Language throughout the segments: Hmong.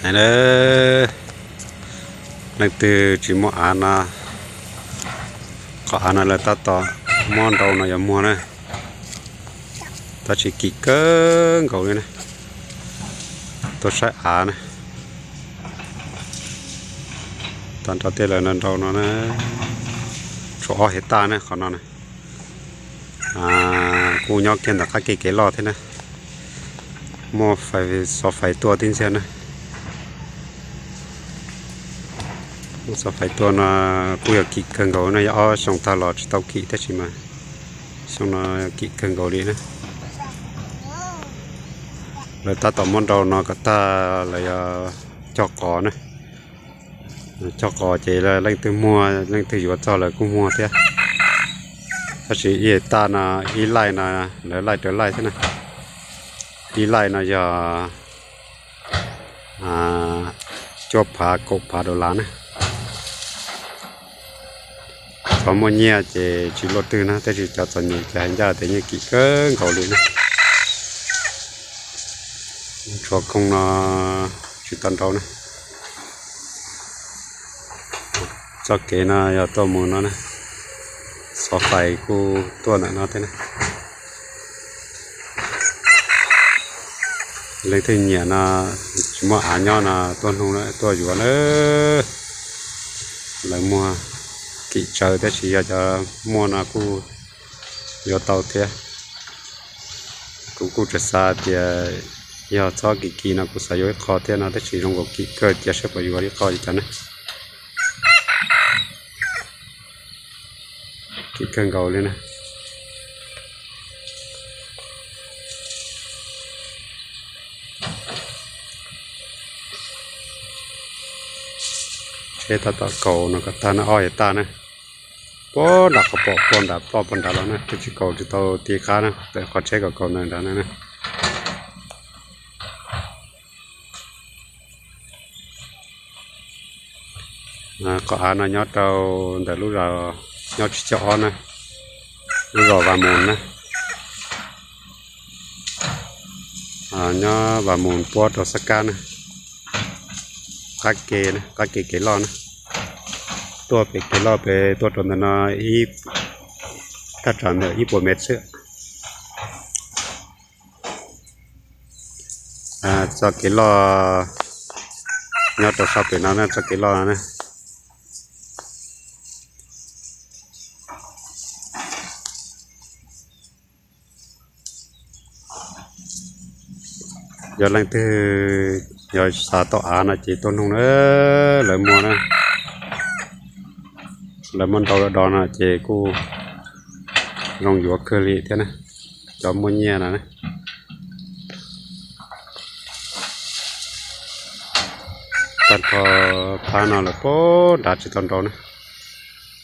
Leej twg tsis muaj av no, qhov av no lawv tab tom muab nrau no yuav muag na. Tab sis kim kawg nkaus li na. Tuaj saib av na. Tag nrho tej lawv nrau no na, tshuav ob hais taj na qhov no na. Kuj nyob kiag ntawm qab kev kev loj thiab na. Muaj xov fais tuaj tib ntxiag na. Muaj xov fais tuaj no kuj yog kim kawg nkaus no, yog ob xyoo tag los tsis tau kim tab sis mas xyoo no kim kawg nkaus li na. Lawv tab tom muab nrau no kom tag lawv yuav cog qos na. Cog qos ces leej twg muag leej twg yuav txog lawv kuj muag thiab. Tab sis ib hais taj no, ib laij no, lawv laij raws laij xwb na. Ib laij no yog cuaj phav kaum phav dollar na. Cov muaj nyiaj ces tsis luaj twg na, tab sis cov txom nyem ces hais ncaj tias nyiaj kim kawg nkaus li na. Tshuav khoom no tsis tau nrau na. Txoj kev no yog tuaj mus no na, xov fais kuj tuaj ntawm no thiab na. Leej twg nyiam no, tsis muaj av nyob no tuaj nug tuaj yuav na. Lawv muag kim tsawv tab sis yog cov muaj no kuj yuav tau thiab. Kuv kuj tseem xav tias yog txhob kim kim no kuv xav yuav ib qho thiab no tab sis zoo nkaus kim kawg cia saib puas yuav ib qho li cas na. Kim kawg nkaus li na. Tsheb tab tom kaus no kom tag na, ob hais taj na. Puag nram qhov pom puag nram ploj puag nrad los na, twb tsis kaus tsis tau ti qab na, tawm qhov tsheb kom kaus ntawm nrad na. Qhov av no nyob rau ntawm lub zos, nyob tsis caum ob na, lub zos Vas Mus na. Nyob Vas Mus puab rau Xab Kab na. Qab ke, qab ke kev loj na. Tuaj pem kev loj pem tuaj rau ntawm no ib, thaj tsam ntawm ib puas mev xwb. Txoj kev loj nyob rau sab pem no na, txoj kev loj no na. Yog leej twg yog xav tau av no ces tuaj nug na, lawv muag na. Lawv muab nrau do no ces kuj zoo yuav kawg li thiab na, cov muaj nyiaj no na. Tag nrho phab no lawv puag nrad tsis tau nrau na,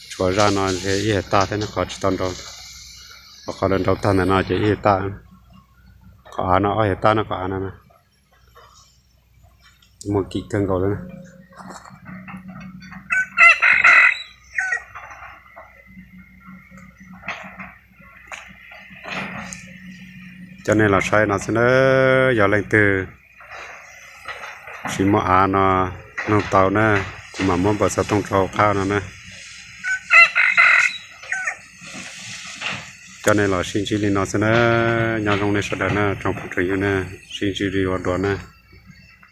tshuav zaj no ib hais taj thiab na qhov tsis tau nrau. Qhov lawv nrau tag ntawm no ces ib hais taj, qhov av no ob hais taj na, qhov av no na. Muag kim kawg nkaus li na. Coj nej los saib no xwb na, yog leej twg tsis muaj av no nug tau na, kuv mam muab npawb xov tooj rau hauv qab no na. Coj nej los sib ntsib li no xwb na, nyob zoo nej sawv daws na, tsoom phooj tsoom ywg na, sib ntsib li ua dua na.